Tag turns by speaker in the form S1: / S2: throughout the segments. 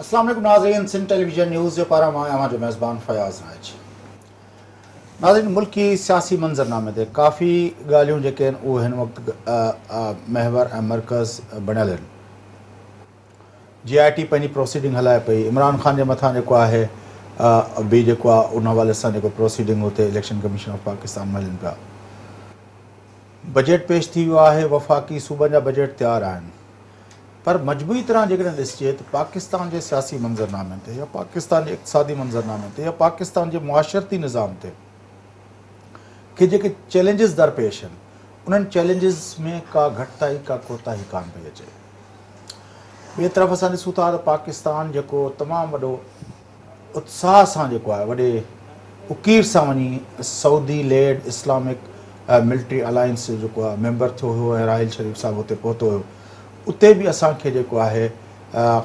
S1: اسلام عليڪم ناظرين، سنڌ ٽيليويزن نيوز جي پاران مان اوهان جو ميزبان فياض رائج. ناظرين، ملڪي سياسي منظرنامي تي ڪافي ڳالهيون جيڪي آهن اهي هن وقت محور ۽ مرڪز بڻيل آهن. جي آء ٽي پنهنجي پروسيڊنگ هلائي پئي، عمران خان جي مٿان جيڪو آهي به جيڪو آهي ان حوالي سان جيڪو پروسيڊنگ اتي اليڪشن ڪميشن آف پاڪستان ۾ هلن پيا. بجيٽ پيش ٿي ويو آهي، وفاقي صوبن جا بجيٽ تيار آهن، پر مجموعي طرح جيڪڏهن ڏسجي ته پاڪستان جي سياسي منظرنامي تي يا پاڪستان جي اقتصادي منظرنامي تي يا پاڪستان جي معاشرتي نظام تي کي جيڪي چئلينجز درپيش آهن، انهن چئلينجز ۾ ڪا گهٽتائي ڪا ڪوتاهي ڪانه پئي اچي. ٻئي طرف اسان ڏسون ٿا ته پاڪستان جيڪو تمام وڏو اتساهه سان جيڪو آهي وڏي اڪير سان وڃي Saudi led Islamic military alliance جو جيڪو آهي ميمبر ٿيو هيو ۽ راحيل شريف صاحب اتي پهتو هيو، اتي به اسان کي جيڪو آهي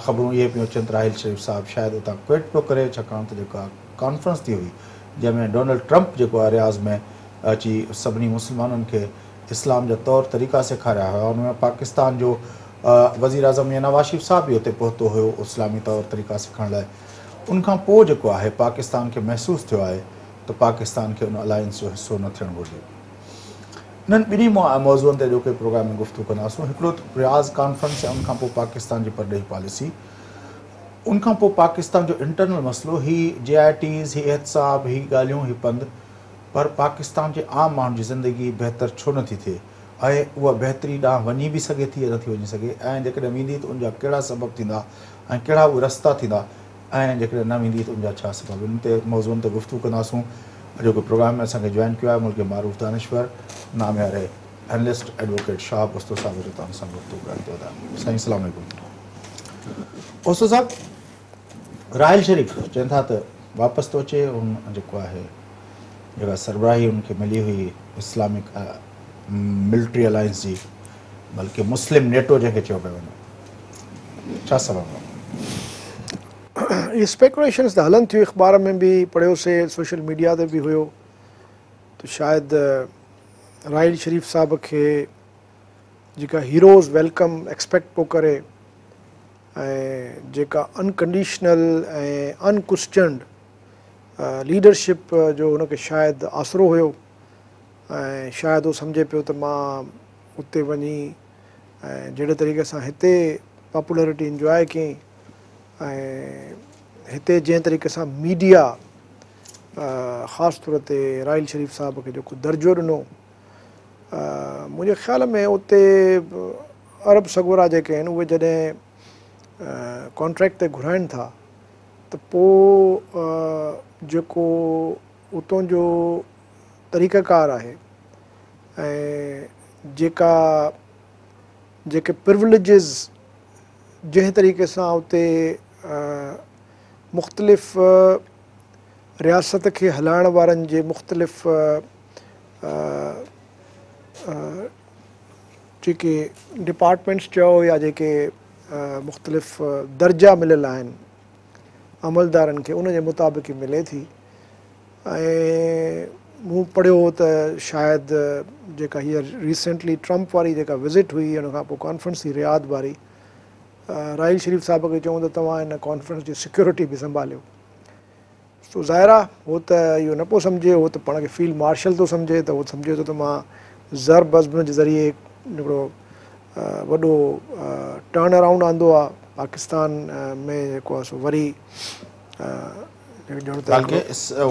S1: خبرون اهي پيون اچن ته راحيل شريف صاحب شايد اتان ڪوئٽ پيو ڪري، ڇاڪاڻ ته جيڪا ڪانفرنس ٿي هئي جنهن ۾ ڊونلڊ ٽرمپ جيڪو آهي رياض ۾ اچي سڀني مسلمانن کي اسلام جا طور طريقا سيکاريا هيا، ان ۾ پاڪستان جو وزيراعظم ميان نواز شريف صاحب به اتي پهتو هيو اسلامي طور طريقا سکڻ لاء. ان کان پوء جيڪو آهي پاڪستان کي محسوس ٿيو آهي ته پاڪستان کي ان الائنس جو حصو نه ٿيڻ گهرجي. انهن ٻنهي موضوعن تي اڄوڪي پروگرام ۾ گفتگو ڪنداسون. هڪڙو ته رياض ڪانفرنس ۽ ان کان پوء پاڪستان جي پرڏيهي پاليسي، ان کان پوء پاڪستان جو انٽرنل مسئلو، هي جي آء ٽيز، هي احتساب، هي ڳالهيون، هي پنڌ، پر پاڪستان جي عام ماڻهن جي زندگي بهتر ڇو نه ٿي ٿئي ۽ اها بهتري ڏانهن وڃي به سگهي ٿي يا نه ٿي وڃي سگهي ۽ جيڪڏهن ويندي ته ان جا ڪهڙا سبب ٿيندا ۽ ڪهڙا اهي رستا ٿيندا ۽ جيڪڏهن نه ويندي ته ان جا ڇا سبب؟ انهن تي موضوعن تي گفتگو ڪنداسون. اڄوڪي پروگرام ۾ اسان کي جوائن ڪيو آهي ملڪ جي معروف دانشور، نامياري اينلسٽ ايڊووڪيٽ شهاب اوستو صاحب جو توهان سان گفتگو ڪرڻ ٿو وڌان. سائين السلام عليڪم. اوستو صاحب، راحيل شريف چون ٿا ته واپس ٿو اچي، ان جيڪو آهي جيڪا سربراهي ان کي ملي هئي اسلامڪ ملٽري الائنس جي، بلڪه مسلم نيٽو جنهن کي چيو پيو وڃي، ڇا سبب آهي؟
S2: اهي اسپيڪوليشنز ته هلن ٿيون، اخبار ۾ به پڙهيوسي، سوشل ميڊيا تي به هيو ته شايد راحيل شريف صاحب کي جيڪا هيروز welcome expect پيو ڪري ۽ جيڪا انڪنڊيشنل ۽ انڪوسچنڊ ليڊرشپ جو هن کي شايد آسرو هيو ۽ شايد هو سمجهي پيو ته مان اتي وڃي ۽ جهڙي طريقي سان هتي پاپولرٽي انجواء ڪيائين ۽ هتي جنهن طريقي سان ميڊيا خاص طور تي راحيل شريف صاحب کي جيڪو درجو ڏنو، منهنجي خيال ۾ اتي عرب سڳورا جيڪي آهن اهي جڏهن ڪانٽريڪٽ تي گهرائن ٿا ته پوء جيڪو اتون جو طريقه ڪار آهي ۽ جيڪا جيڪي پروليجز جنهن طريقي سان اتي مختلف رياست کي هلائڻ وارن جي مختلف جيڪي ڊپارٽمينٽس چئو يا جيڪي مختلف درجا مليل آهن عملدارن کي ان جي مطابق ئي ملي ٿي ۽ مون پڙهيو هو ته شايد جيڪا هيء ريسينٽلي ٽرمپ واري جيڪا وزٽ هئي ان کان پوء ڪانفرنس ٿي رياض واري، راحيل شريف صاحب کي چيون ته توهان ان ڪانفرنس جي سيڪيورٽي به سنڀاليو. سو ظاهر آ هو ته اهو نه پيو سمجهي، هو ته پاڻ کي فيلڊ مارشل ٿو سمجهي ته هو سمجهي ٿو ته مان ضرب عضب جي ذريعي هڪڙو وڏو ٽرن اراؤنڊ آندو آ پاڪستان ۾ جيڪو آ سو وري ڄڻ ته
S1: بلڪه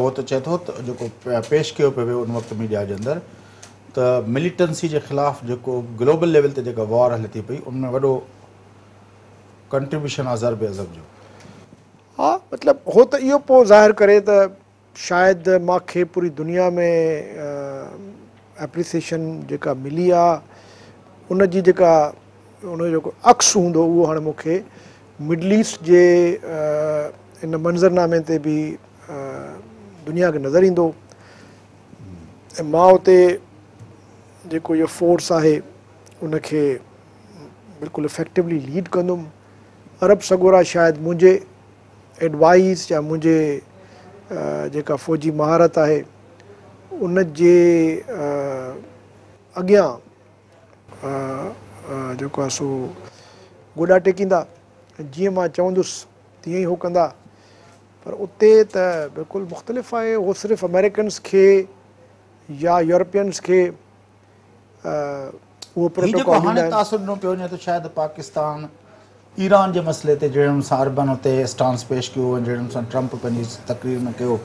S1: هو ته چئي ٿو ته جيڪو پيش ڪيو پيو ويو ان وقت ميڊيا جي اندر ته مليٽنسي جي خلاف جيڪو گلوبل ليول تي جيڪا وار هلي ٿي پئي ان ۾ وڏو ڪنٽريبيوشن آ ضرب عضب جو.
S2: ها مطلب هو ته اهو پيو ظاهر ڪري ته شايد مان کي پوري دنيا ۾ اپريسيشن جيڪا ملي آ ان جي جيڪا ان جو جيڪو عڪس هوندو اهو هاڻي مون کي مڊل ايسٽ جي ان منظرنامي تي به دنيا کي نظر ايندو ۽ مان اتي جيڪو اهو فورس آهي ان کي بلڪل افيڪٽولي ليڊ ڪندم. عرب سڳورا شايد منهنجي ايڊوائيس يا منهنجي جيڪا فوجي مهارت آهي ان جي اڳيان جيڪو آهي سو گوڏا ٽيڪيندا ۽ جيئن مان چوندس تيئن ئي هو ڪندا. پر اتي ته بلڪل مختلف آهي. هو صرف آمريڪنز کي يا يورپينز کي اهو
S1: هي جيڪو
S2: پروٽوڪول
S1: هاڻي
S2: ڏيندا آهن.
S1: تاثر ڏنو پيو وڃي ته شايد پاڪستان ايران جي مسئلي تي جهڙي نموني سان عربن اتي اسٽانس پيش ڪيو ۽ جهڙي نموني سان ٽرمپ پنهنجي تقرير ۾ ڪيو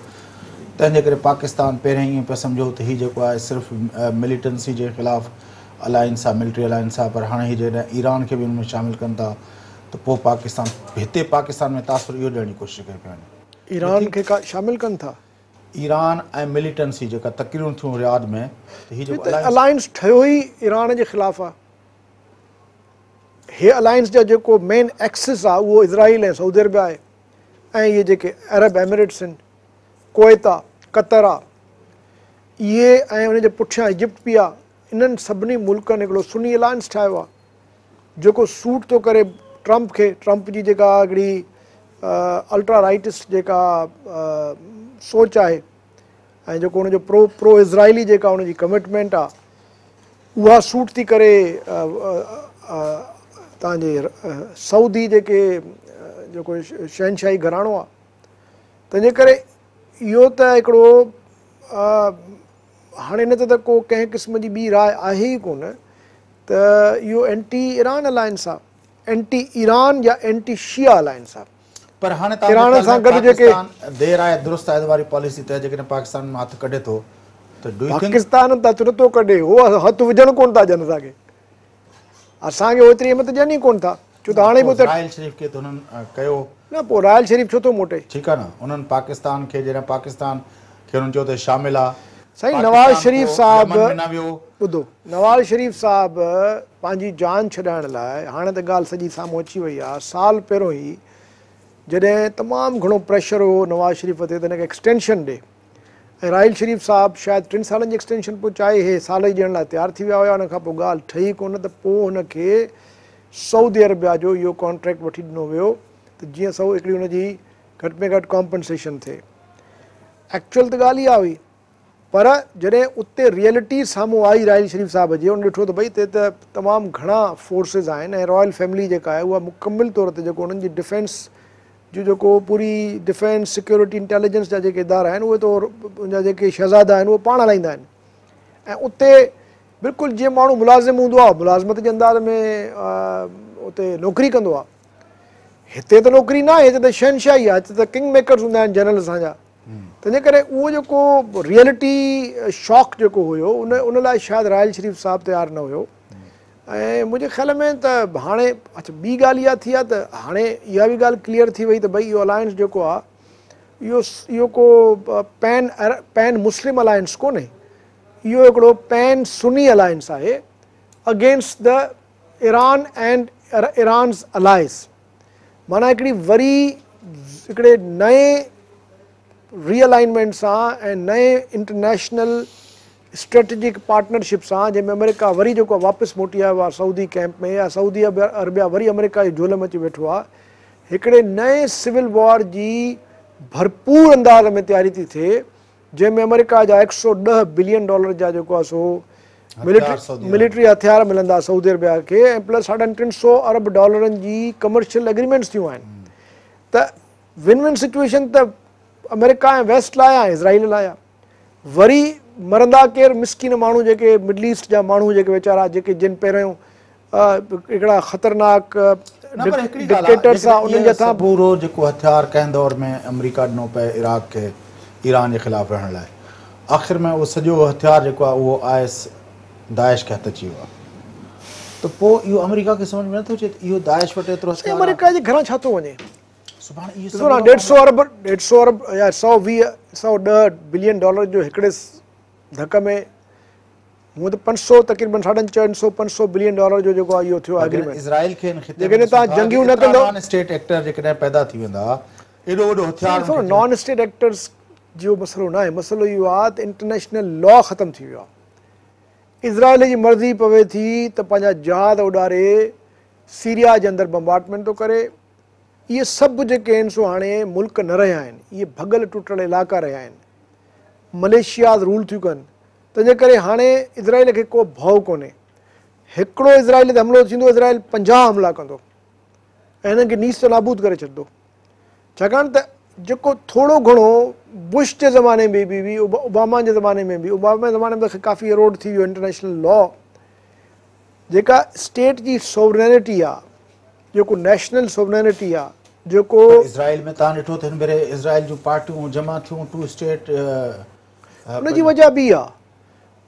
S1: تنهن جي ڪري پاڪستان پهريان ائين پيو سمجهيو ته هي جيڪو آهي صرف مليٽنسي جي خلاف الائنس آهي ملٽري الائنس آهي پر هاڻي هي جيڪڏهن ايران کي به ان ۾ شامل ڪن ٿا ته پوء پاڪستان هتي پاڪستان ۾ تاثر اهو ڏيڻ جي ڪوشش ڪئي پيو وڃي.
S2: ايران کي شامل ڪن ٿا.
S1: ايران ۽ مليٽنسي جيڪا تقريرون ٿيون رياض ۾ ته هي جيڪو الائنس.
S2: الائنس ٺهيو ئي ايران جي خلاف آهي. هي الائنس جا جيڪو مين ايڪسس آهي اهو اسرائيل ۽ سعودي عربيا آهي ۽ اهي جيڪي عرب ايمريٽس آهن، ڪويت آهي، قطر آهي، اهي ۽ ان جي پٺيان ايجپٽ به آهي. انهن سڀني ملڪن هڪڙو سني الائنس ٺاهيو آهي. جيڪو سوٽ ٿو ڪري ٽرمپ کي، ٽرمپ جي جيڪا هڪڙي الٽرا رائٽسٽ جيڪا سوچ آهي ۽ جيڪو ان جو پرو پرو اسرائيلي جيڪا ان جي ڪمٽمينٽ آهي اها سوٽ ٿي ڪري تان جي سعودي جيڪي جيڪو شهنشاهي گهراڻو آهي تنهنجي ڪري اهو ته هڪڙو هاڻي ان تي ته ڪو ڪنهن قسم جي ٻي راء آهي ئي ڪونه ته اهو اينٽي ايران الائنس آ، اينٽي ايران يا اينٽي شيعا الائنس آ.
S1: پر هاڻي توهان جي
S2: ايران
S1: خيال
S2: سان
S1: ۾
S2: گڏ جيڪي.
S1: پاڪستان دير آئي درست آئي واري پاليسي تحت جيڪڏهن پاڪستان مان هٿ ڪڍي ٿو ته do you think.
S2: Pakistan ته هٿ نٿو ڪڍي، هو هٿ وجهڻ ڪونه ٿا ڏين اسان کي. اسان کي اوتري اهميت ڏين ئي ڪونه ٿا، ڇو ته هاڻي به ته.
S1: راحيل شريف کي ته هنن ڪيو.
S2: نه پوء راحيل شريف ڇو ٿو موٽي؟
S1: ٺيڪ آ نه انهن پاڪستان کي جڏهن پاڪستان کي هنن چيو ته شامل آ.
S2: سائين نواز
S1: پاڪستان
S2: شريف
S1: پوء
S2: صاحب
S1: يمن ۾ نه ويو.
S2: ٻڌو نواز شريف صاحب پنهنجي جان ڇڏائڻ لاء هاڻي ته ڳالهه سڄي سامهون اچي وئي آ سال پهريون ئي جڏهن تمام گهڻو پريشر هو نواز شريف تي ته هن کي ايڪسٽينشن ڏي ۽ راحيل شريف صاحب شايد ٽن سالن جي ايڪسٽينشن پوء چاهي هي سال ئي ڏيڻ لاء تيار ٿي ويا هيا ان کان پوء ڳالهه ٺهي ڪونه ته پوء هن کي سعودي عربيا جو اهو ڪانٽريڪٽ وٺي ڏنو ويو ته جيئن سو هڪڙي هن جي گهٽ ۾ گهٽ ڪامپنسيشن ٿئي. ايڪچوئل ته ڳالهه اها هئي پر جڏهن اتي ريئلٽي سامهون آئي راحيل شريف صاحب جي ان ڏٺو ته ڀئي هتي ته تمام گهڻا فورسز آهن ۽ رائل فيملي جيڪا آهي اها مڪمل طور تي جيڪو انهن جي ڊفينس جو جيڪو پوري ڊفينس سيڪيورٽي انٽيليجنس جا جيڪي ادارا آهن اهي ته ان جا جيڪي شهزادا آهن اهي پاڻ هلائيندا آهن ۽ اتي بلڪل جيئن ماڻهو ملازم هوندو آهي ملازمت جي انداز ۾ اتي نوڪري ڪندو آهي هتي ته نوڪري نه آهي هتي ته شهنشاهي آهي هتي ته ڪنگ ميڪرز هوندا آهن جنرل اسان جا تنهنجي ڪري اهو جيڪو ريئلٽي شاڪ جيڪو هيو ان ان لاء شايد راحيل شريف صاحب تيار نه هيو ۽ منهنجي خيال ۾ ته هاڻي اڇا ٻي ڳالهه اها ٿي آهي ته هاڻي اها به ڳالهه ڪليئر ٿي وئي ته ڀئي اهو الائنس جيڪو آهي اهو اهو ڪو پين پين مسلم الائنس ڪونهي اهو هڪڙو پين سني الائنس آهي against the Iran and Iran's allies معنيٰ هڪڙي وري هڪڙي نئين ري الائنمينٽ سان ۽ نئين انٽرنيشنل اسٽريٽجڪ پارٽنرشپ سان جنهن ۾ آمريڪا وري جيڪو واپس موٽي آيو آهي سعودي ڪئمپ ۾ يا سعودي عربيا وري آمريڪا جي جهول ۾ اچي ويٺو آهي هڪڙي نئين سول وار جي ڀرپور انداز ۾ تياري ٿي ٿئي جنهن ۾ آمريڪا جا 110 بلين ڊالر جا جيڪو آهي سو ملٽري هٿيار ملندا سعودي عربيا کي ۽ پلس 350 ارب ڊالرن جي ڪمرشل اگريمينٽس ٿيون آهن ته ون ون سچويشن ته آمريڪا ۽ ويسٽ لاء آهي اسرائيل لاء آهي وري مرندا ڪير مسڪين ماڻهو جيڪي مڊل ايسٽ جا ماڻهو جيڪي ويچارا جيڪي جن پهريون هڪڙا خطرناڪ ڊڪٽيٽرس آ انهن جي هٿان.
S1: پورو جيڪو هٿيار ڪنهن دور ۾ آمريڪا ڏنو پئي عراق کي ايران جي خلاف وڙهڻ لاء آخر ۾ اهو سڄو هٿيار جيڪو آهي اهو I S Daesh کي هٿ اچي ويو آهي ته پوء اهو آمريڪا کي سمجهه ۾ نٿو اچي ته اهو داعش وٽ ايترو هٿيار آهي.
S2: آمريڪا جي گهران ڇا ٿو وڃي؟
S1: سڀاڻي اهو
S2: ڏسو نه ڏيڍ سو ارب ڏيڍ سو ارب يا 120 110 بلين ڊالر جو هڪڙي ڌڪ ۾ هونء ته 500 تقريبن 450 500 بلين ڊالر جو جيڪو آهي اهو ٿيو آهي اگريمينٽ
S1: اسرائيل کي ان خطي ۾
S2: جيڪڏهن توهان جنگيون نه ڪندؤ
S1: نان اسٽيٽ ايڪٽر جيڪڏهن پيدا ٿي ويندا ايڏو وڏو هٿيار
S2: ڏسو نه نان اسٽيٽ ايڪٽرز جو مسئلو نه آهي مسئلو اهو آهي ته انٽرنيشنل لا ختم ٿي ويو آهي اسرائيل جي مرضي پوي ٿي ته پنهنجا جهاز اڏاري سيريا جي اندر بمبارڊمينٽ ٿو ڪري اهي سڀ جيڪي آهن سو هاڻي ملڪ نه رهيا آهن، اهي ڀڳل ٽٽل علائقا رهيا آهن، مليشياز رول ٿيون ڪن، تنهنجي ڪري هاڻي اسرائيل کي ڪو ڀؤ ڪونهي، هڪڙو اسرائيل تي حملو ٿيندو اسرائيل 50 حملا ڪندو ۽ هنن کي نيست و نابود ڪري ڇڏندو. ڇاڪاڻ ته جيڪو ٿورو گهڻو بش جي زماني ۾ به اوباما جي زماني ۾ به، اوباما جي زماني ۾ ته ڪافي اروڊ ٿي ويو انٽرنيشنل لا، جيڪا اسٽيٽ جي سوورينٽي آ، جيڪو نيشنل سوورينٽي آ، جيڪو.
S1: پر اسرائيل ۾ توهان ڏٺو ته هن ڀيري اسرائيل جون پارٽيون جمع ٿيون ٽو اسٽيٽ.
S2: ان جي وجه ٻي آ،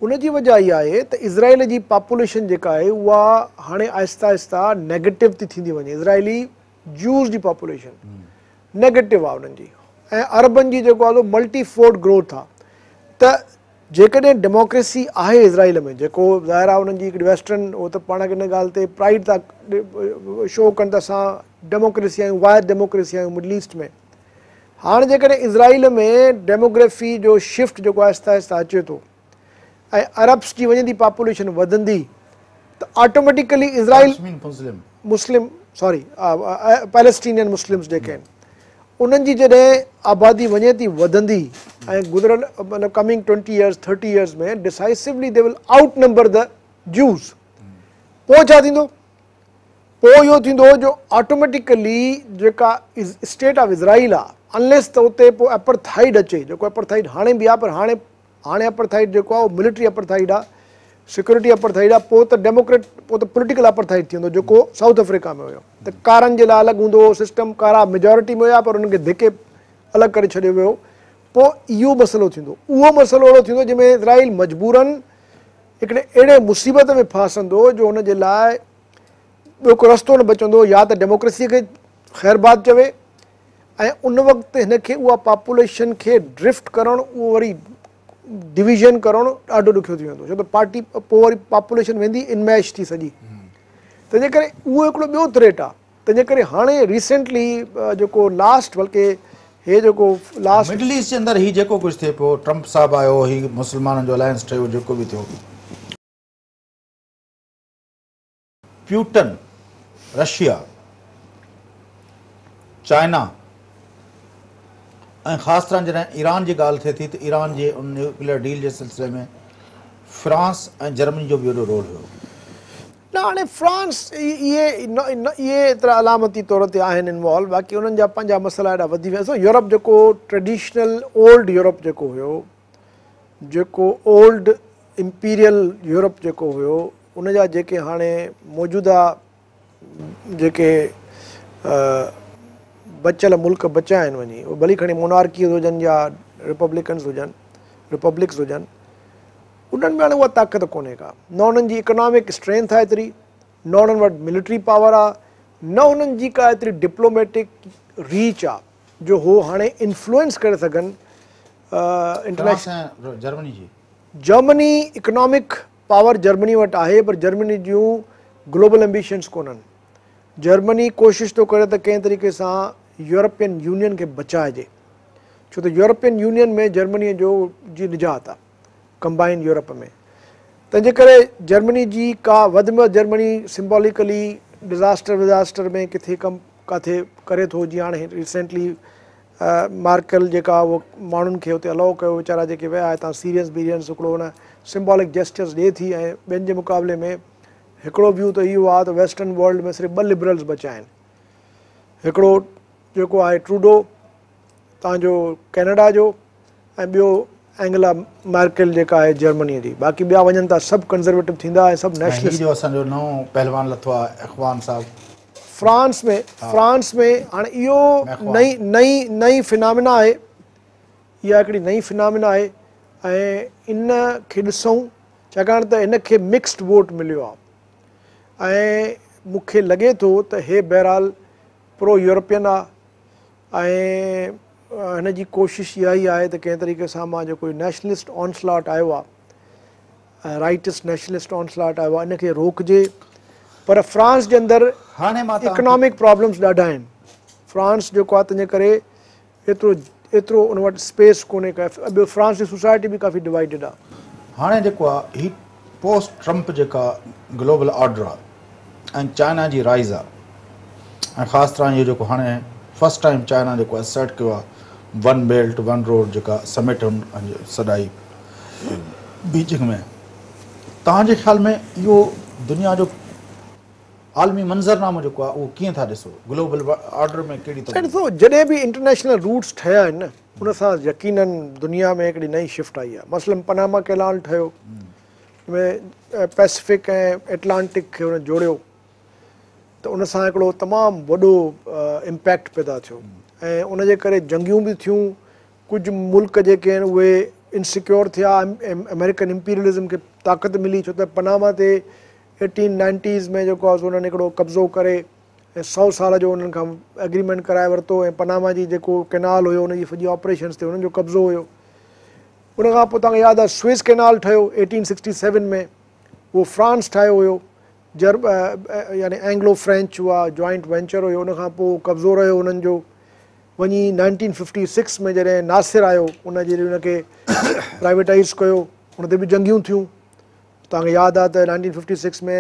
S2: ان جي وجه اها آهي ته اسرائيل جي پاپوليشن جيڪا آهي اها هاڻي آهسته آهسته نيگيٽو ٿي ٿيندي وڃي، اسرائيلي جوز جي پاپوليشن نيگيٽو آ انهن جي ۽ عربن جي جيڪو آ سو ملٽي فولڊ گروٿ آ ته جيڪڏهن ڊيموڪريسي آهي اسرائيل ۾ جيڪو ظاهر آ انهن جي هڪڙي ويسٽرن هو ته پاڻ کي ان ڳالهه تي پرائيڊ ٿا شو ڪن ته اسان ڊيموڪريسي آهيون واحد ڊيموڪريسي آهيون مڊل ايسٽ ۾ هاڻ جيڪڏهن اسرائيل ۾ ڊيموگرافي جو شفٽ جيڪو آهستي آهستي اچي ٿو ۽ عربس جي وڃندي پاپوليشن وڌندي ته automatically Israel Muslim sorry Palestinian Muslims جيڪي آهن انهن جي جڏهن آبادي وڃي ٿي وڌندي ۽ گذريل مطلب coming 20 years 30 years ۾ decisively they will outnumber the Jews. پوء ڇا ٿيندو؟ پوء اهو ٿيندو جو آٽوميٽيڪلي جيڪا اسٽيٽ آف اسرائيل آ انليس ته اتي پوء اپرٿائيڊ اچي، جيڪو اپرٿائيڊ هاڻي به آ پر هاڻي هاڻي اپرٿائيڊ جيڪو آ اهو ملٽري اپرٿائيڊ آ، سيڪيورٽي اپرٿائيڊ آ، پوء ته ڊيموڪريٽ پوء ته پوليٽيڪل اپرٿائيڊ ٿي ويندو جيڪو سائوٿ آفريڪا ۾ هيو ته ڪارن جي لاء الڳ هوندو هو سسٽم، ڪارا ميجارٽي ۾ هيا پر انهن کي ڌڪي الڳ ڪري ڇڏيو ويو، پوء اهو مسئلو ٿيندو، اهو مسئلو اهڙو ٿيندو جنهن ۾ اسرائيل مجبورن هڪڙي اهڙي مصيبت ۾ ڦاسندو جو ان جي لاء ٻيو ڪو رستو نه بچندو يا ته ڊيموڪريسي کي خيرباد چوي ۽ ان وقت هن کي اها پاپوليشن کي ڊرفٽ ڪرڻ اهو وري ڊويزن ڪرڻ ڏاڍو ڏکيو ٿي ويندو ڇو ته پارٽي پوء وري پاپوليشن ويندي انميش ٿي سڄي تنهنجي ڪري اهو هڪڙو ٻيو ٿريٽ آهي تنهنجي ڪري هاڻي ريسينٽلي جيڪو لاسٽ بلڪه هي جيڪو لاسٽ
S1: مڊل ايسٽ جي اندر هي جيڪو ڪجهه ٿئي پيو ٽرمپ صاحب آيو هي مسلمانن جو الائنس ٺهيو جيڪو به ٿيو پيوٽن، رشيا، چائنا ۽ خاص طرح جڏهن ايران جي ڳالهه ٿئي ٿي ته ايران جي ان نيوڪليئر ڊيل جي سلسلي ۾ فرانس ۽ جرمني جو به وڏو رول هيو.
S2: نه هاڻي فرانس اهي اهي ايترا علامتي طور تي آهن انوالو باقي انهن جا پنهنجا مسئلا ايڏا وڌي ويا. يورپ جيڪو ٽريڊيشنل اولڊ يورپ جيڪو هيو جيڪو اولڊ امپيريل يورپ جيڪو هيو ان جا جيڪي هاڻي موجوده جيڪي بچيل ملڪ بچيا آهن وڃي اهي ڀلي کڻي مونارڪيز هجن يا ريپبلڪنز هجن ريپبلڪس هجن انهن ۾ هاڻي اها طاقت ڪونهي ڪا نه انهن جي اڪنامڪ اسٽرينٿ آهي ايتري نه انهن وٽ ملٽري پاور آهي نه انهن جي ڪا ايتري ڊپلوميٽڪ ريچ آهي جو هو هاڻي انفلوئنس ڪري سگهن
S1: انٽرنيشنل. فرانس ۽ جرمني جي.
S2: جرمني اڪنامڪ پاور جرمني وٽ آهي پر جرمني جون گلوبل ايمبيشنز ڪونهن. جرمني ڪوشش ٿو ڪري ته ڪنهن طريقي سان يورپين يونين کي بچائجي ڇو ته يورپين يونين ۾ جرمني جو جي نجات آ ڪمبائنڊ يورپ ۾ تنهن جي ڪري جرمني جي ڪا وڌ ۾ وڌ جرمني سمبوليڪلي ڊزاسٽر وزاسٽر ۾ ڪٿي ڪم ڪاٿي ڪري ٿو جيئن هاڻي ريسينٽلي مارڪل جيڪا اهو ماڻهن کي اتي الاء ڪيو ويچارا جيڪي ويا هتان سيرينس بيرينس هڪڙو ان سمبولڪ جيسچرز ڏي ٿي ۽ ٻين جي مقابلي ۾ هڪڙو ويو ته اهو آهي ته ويسٽرن ورلڊ ۾ صرف ٻه لبرلز بچيا آهن هڪڙو جيڪو آهي ٽروڊو تان جو ڪينيڊا جو ۽ ٻيو اينگلا مارڪل جيڪا آهي جرمني جي باقي ٻيا وڃن ٿا سڀ ڪنزرويٽو ٿيندا ۽ سڀ نيشنلسٽ.
S1: هي جو اسان جو نئون پهلوان لٿو آهي اخوان صاحب.
S2: فرانس ۾ فرانس ۾ هاڻي اهو نئين نئين نئين فنامنا آهي اها هڪڙي نئين فنامنا آهي ۽ ان کي ڏسون ڇاڪاڻ ته هن کي مڪسڊ ووٽ مليو آهي ۽ مون کي لڳي ٿو ته هي بهرحال پرو يورپين آهي ۽ هن جي ڪوشش اها ئي آهي ته ڪنهن طريقي سان مان جيڪو نيشنلسٽ آنسلاٽ آيو آهي رائٽسٽ نيشنلسٽ آنسلاٽ آيو آهي ان کي روڪجي پر فرانس جي اندر
S1: هاڻي مان
S2: اڪنامڪ پرابلمس ڏاڍا آهن فرانس جيڪو آهي تنهنجي ڪري ايترو ايترو ان وٽ اسپيس ڪونهي ڪا ٻيو فرانس جي سوسائٽي به ڪافي ڊوائيڊڊ آهي.
S1: هاڻي جيڪو آهي هي پوسٽ ٽرمپ جيڪا گلوبل آرڊر آهي ۽ چائنا جي رائز آ ۽ خاص طرح اهو جيڪو هاڻي فرسٽ ٽائيم چائنا جيڪو اسرٽ ڪيو آ ون بيلٽ ون روڊ جيڪا سمٽ هن سڏائي بيجنگ ۾ توهان جي خيال ۾ اهو دنيا جو عالمي منظرنامو جيڪو آهي اهو ڪيئن ٿا ڏسو؟ گلوبل آرڊر ۾ ڪهڙي
S2: تبديلي؟ ڏسو جڏهن به انٽرنيشنل روٽس ٺهيا آهن نه ان سان يقينن دنيا ۾ هڪڙي نئين شفٽ آئي آهي. مثلاً پناما ڪينال ٺهيو ان ۾ پيسفڪ ۽ ائٽلانٽڪ کي ان جوڙيو ته ان سان هڪڙو تمام وڏو امپيڪٽ پيدا ٿيو ۽ ان جي ڪري جنگيون به ٿيون. ڪجهه ملڪ جيڪي آهن اهي انسيڪيور ٿيا، آمريڪن امپيريلزم کي طاقت ملي ڇو ته پناما تي ايٽين نائنٽيز ۾ جيڪو آهي سو انهن هڪڙو قبضو ڪري ۽ سئو سال جو انهن کان ايگريمينٽ ڪرائي ورتو ۽ پناما جي جيڪو ڪينال هيو ان جي سڄي آپريشنس تي انهن جو قبضو هيو. ان کان پوء توهان کي ياد آهي سوئز ڪينال ٺهيو ايٽين سڪسٽي سيون ۾ اهو فرانس ٺاهيو هيو جر يعني اينگلو فرينچ اها جوائنٽ وينچر هيو ان کان پوء قبضو رهيو انهن جو وڃي نائنٽين ففٽي سڪس ۾ جڏهن ناصر آيو ان جڏهن ان کي پرائيويٽائيز ڪيو ان تي به جنگيون ٿيون. توهان کي ياد آهي ته nineteen fifty six ۾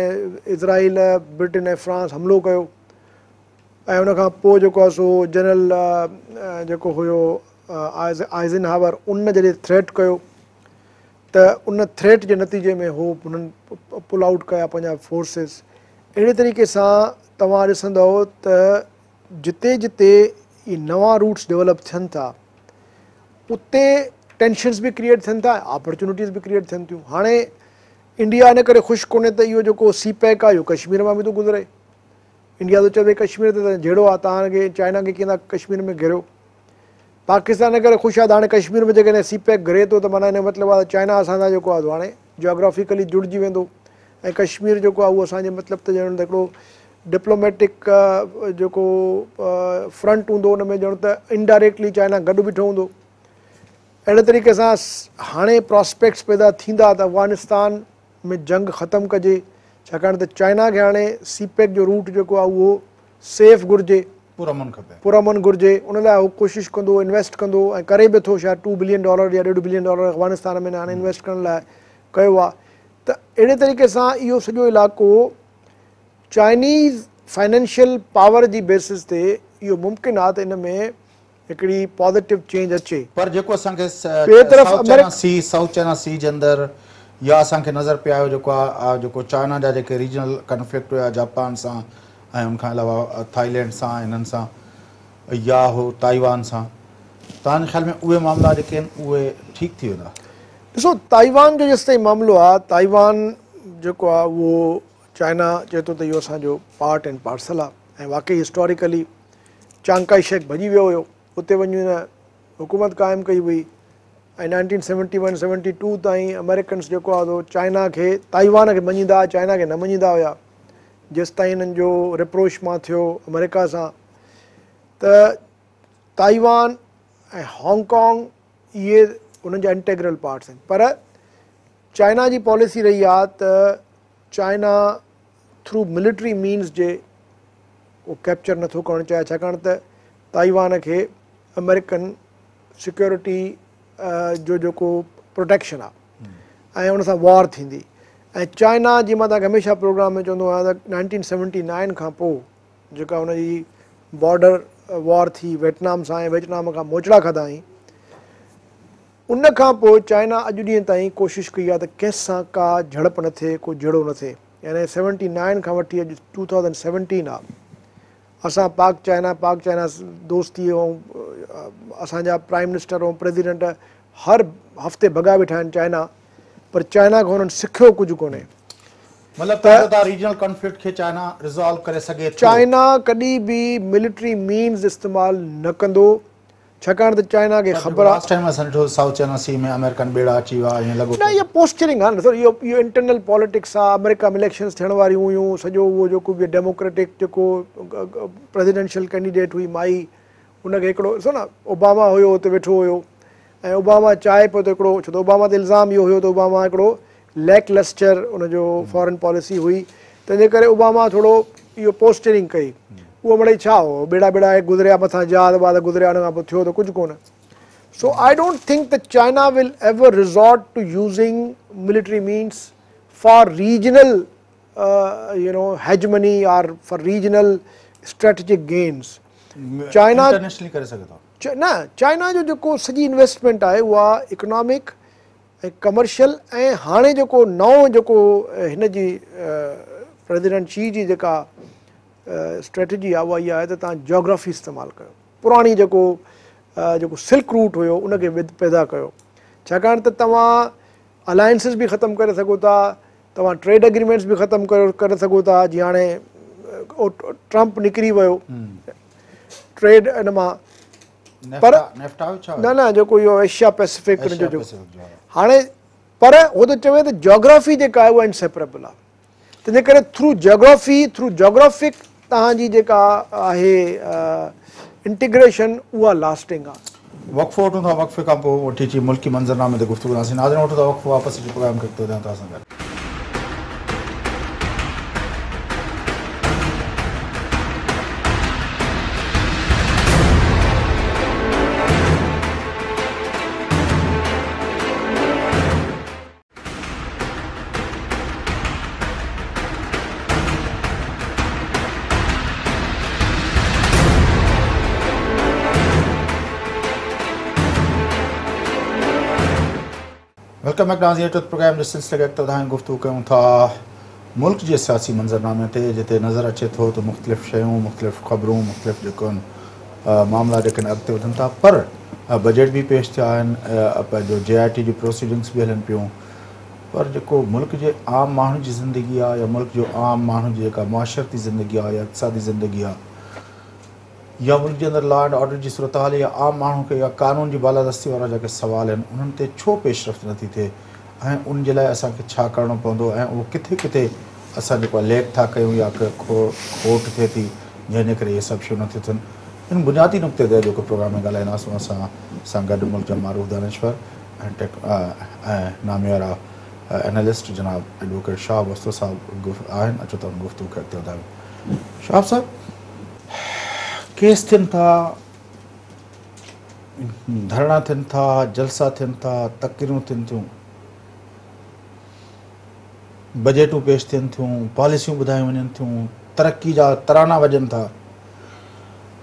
S2: Israel, Britain ۽ France حملو ڪيو ۽ ان کان پوء جيڪو آهي سو جنرل جيڪو هيو آئزن هاور ان جڏهن ٿريٽ ڪيو ته ان ٿريٽ جي نتيجي ۾ هو انهن پل آئوٽ ڪيا پنهنجا فورسز. اهڙي طريقي سان توهان ڏسندؤ ته جتي جتي اهي نوان روٽس ڊولپ ٿين ٿا اتي ٽينشنز به ڪريئيٽ ٿين ٿا ۽ آپرچونٽيز به ڪريئيٽ ٿين ٿيون. هاڻي انڊيا ان ڪري خوش ڪونهي ته اهو جيڪو سي پيڪ آهي اهو ڪشمير مان به ٿو گذري. انڊيا ٿو چوي ڀئي ڪشمير تي ته جهيڙو آهي توهان کي چائنا کي ڪيئن ٿا ڪشمير ۾ گهيريو. پاڪستان ان ڪري خوش آهي ته هاڻي ڪشمير ۾ جيڪڏهن سي پيڪ گهري ٿو ته معنيٰ ان جو مطلب آهي ته چائنا اسان سان جيڪو آهي سو هاڻي جاگرافيڪلي جڙجي ويندو ۽ ڪشمير جيڪو آهي اهو اسان جي مطلب ته ڄڻ ته هڪڙو ڊپلوميٽڪ جيڪو فرنٽ هوندو ان ۾ ڄڻ ته انڊائريڪٽلي چائنا گڏ بيٺو هوندو. اهڙي طريقي سان هاڻي پراسپيڪٽس پيدا ٿيندا ته افغانستان ۾ جنگ ختم ڪجي ڇاڪاڻ ته چائنا کي هاڻي سي پيڪ جو روٽ جيڪو آهي اهو سيف گهرجي.
S1: پرامن کپي.
S2: پرامن گهرجي ان لاء هو ڪوشش ڪندو انويسٽ ڪندو ۽ ڪري به ٿو شايد ٽو بلين ڊالر يا ڏيڍ بلين ڊالر افغانستان ۾ هاڻي انويسٽ ڪرڻ لاء ڪيو آهي ته اهڙي طريقي سان اهو سڄو علائقو چائنيز فائنينشل پاور جي بيسس تي اهو ممڪن آهي ته ان ۾ هڪڙي پازيٽو چينج اچي.
S1: پر جيڪو اسان کي
S2: ٻئي طرف
S1: south China sea, South China Sea جي اندر يا اسان کي نظر پئي آيو جيڪو آهي جيڪو چائنا جا جيڪي ريجنل ڪنفلڪٽ هيا جاپان سان ۽ ان کان علاوه ٿائيلينڊ سان انهن سان يا هو تائيوان سان توهان جي خيال ۾ اهي معاملا جيڪي آهن اهي ٺيڪ ٿي ويندا؟
S2: ڏسو تائيوان جو جيستائين معاملو آهي تائيوان جيڪو آهي اهو چائنا چئي ٿو ته اهو اسان جو پارٽ اينڊ پارسل آهي ۽ واقعي هسٽاريڪلي چانگ ڪائي شيڪ ڀڄي ويو هيو اتي وڃي هن حڪومت قائم ڪئي هئي ۽ nineteen seventy one seventy two تائين آمريڪنس جيڪو آهي سو چائنا کي تائيوان کي مڃيندا هئا چائنا کي نه مڃيندا هيا جيستائين هنن جو ريپروشمان ٿيو آمريڪا سان ته تائيوان ۽ هانگ ڪانگ اهي انهن جا انٽيگرل پارٽس آهن پر چائنا جي پاليسي رهي آهي ته چائنا ٿرو ملٽري مينز جي اهو ڪيپچر نٿو ڪرڻ چاهي ڇاڪاڻ ته تائيوان کي آمريڪن سيڪيورٽي جو جيڪو پروٽيڪشن آهي ۽ ان سان وار ٿيندي ۽ چائنا جي مان توهان کي هميشه پروگرام ۾ چوندو آهيان ته نائنٽين سيونٽي نائن کان پوء جيڪا ان جي بارڊر وار ٿي ويٽنام سان ۽ ويٽنام کان موچڙا کاڌائين ان کان پوء چائنا اڄ ڏينهن تائين ڪوشش ڪئي آهي ته ڪنهن سان ڪا جهڙپ نه ٿئي، ڪو جهيڙو نه ٿئي. يعني سيونٽي نائن کان وٺي اڄ ٽو ٿائوزنڊ سيونٽين آ اسان پاڪ چائنا پاڪ چائنا دوستي ۽ اسان جا پرائم منسٽر ۽ پريزيڊنٽ هر هفتي ڀڳا ويٺا آهن چائنا پر چائنا کان انهن سکيو ڪجهه ڪونهي.
S1: مطلب ته ته ريجنل ڪانفلڪٽ کي چائنا ريزالو ڪري سگهي ٿو.
S2: چائنا ڪڏهن به ملٽري مينز استعمال نه ڪندو. ڇاڪاڻ ته چائنا کي خبر آ.
S1: لاسٽ ٽائيم اسان ڏٺو سائوٿ چائنا سي ۾ آمريڪن ٻيڙا اچي ويا ائين لڳو
S2: نه اها پوسچرنگ آ نه سر اهو اهو انٽرنل پاليٽڪس آ آمريڪا ۾ اليڪشنز ٿيڻ واريون هيون سڄو اهو جيڪو به ڊيموڪريٽڪ جيڪو پريزيڊنشل ڪينڊيڊيٽ هئي مائي ان کي هڪڙو ڏسو نه اوباما هيو اتي ويٺو هيو ۽ اوباما چاهي پيو ته هڪڙو ڇو ته اوباما تي الزام اهو هيو ته اوباما هڪڙو ليڪ لسٽر ان جو فارن پاليسي هئي تنهن جي ڪري اوباما ٿورو اهو پوسچرنگ ڪئي اهو مڙئي ڇا هو ٻيڙا ٻيڙا گذريا مٿان جهاز واز گذريا ان کان پوء ٿيو ته ڪجهه ڪونه سو I don't think ته China will ever resort to using military means for regional you know hegemony or for regional strategic gains China
S1: internationally ڪري سگهي ٿو
S2: نه چائنا جو جيڪو سڄي انويسٽمينٽ آهي اها اڪنامڪ ۽ ڪمرشل ۽ هاڻي جيڪو نئون جيڪو هن جي پريزيڊنٽ شي جي جيڪا اسٽريٽجي آهي اها اها آهي ته توهان جاگرافي استعمال ڪيو. پراڻي جيڪو جيڪو سلڪ روٽ هيو ان کي پيدا ڪيو ڇاڪاڻ ته توهان الائنسز به ختم ڪري سگهو ٿا توهان ٽريڊ اگريمينٽس به ختم ڪري سگهو ٿا جيئن هاڻي ٽرمپ نڪري ويو ٽريڊ ان مان پر نه نه جيڪو اهو ايشيا پيسفڪ جو هاڻي پر هو ٿو چوي ته جاگرافي جيڪا آهي اها انسيپريبل آهي تنهنجي ڪري ٿرو جاگرافي ٿرو جاگرافڪ توهان جي جيڪا آهي انٽيگريشن اها لاسٽنگ آهي.
S1: وقفو وٺون ٿا وقفي کان پوء وٺي اچي ملڪي منظرنامي تي گفتگو ڪنداسين ناظرين وٺون ٿا وقفو واپس اچي پروگرام کي اڳتي وڌايون ٿا اسان گڏ. Welcome back ناظرين ٽوٿ پروگرام جي سلسلي کي اڳتي وڌائيندي گفتگو ڪيون ٿا ملڪ جي سياسي منظرنامي تي جتي نظر اچي ٿو ته مختلف شيون مختلف خبرون مختلف جيڪو معاملا جيڪي اڳتي وڌن ٿا پر بجيٽ به پيش ٿيا آهن پنهنجو جي آء ٽي جون پروسيڊنگس به هلن پيون پر جيڪو ملڪ جي عام ماڻهو جي زندگي آهي يا ملڪ جو عام ماڻهو جي جيڪا معاشرتي زندگي آهي يا اقتصادي زندگي آهي يا ملڪ جي اندر لا اينڊ آرڊر جي صورتحال يا عام ماڻهو کي يا قانون جي بالادستي وارا جيڪي سوال آهن انهن تي ڇو پيش رفت نٿي ٿئي ۽ ان جي لاء اسان کي ڇا ڪرڻو پوندو ۽ اهو ڪٿي ڪٿي اسان جيڪو آهي ليڪ ٿا ڪيون يا کوٽ ٿئي ٿي جنهن جي ڪري اهي سڀ شيون نٿيون ٿين ان بنيادي نقطي تي اڄوڪي پروگرام ۾ ڳالهائينداسون اسان سان گڏ ملڪ جا معروف دانشور ۽ ٽيڪ ۽ ناميارا اينالسٽ جناب ايڊووڪيٽ شهاب وستو صاحب آهن اچو ته ان گفتگو کي اڳتي وڌايون شهاب صاحب ڪيس ٿين ٿا ڌرڻا ٿين ٿا جلسا ٿين ٿا تقريرون ٿين ٿيون بجيٽون پيش ٿين ٿيون، پاليسيون ٻڌايون وڃن ٿيون، ترقي جا ترانا وڄن ٿا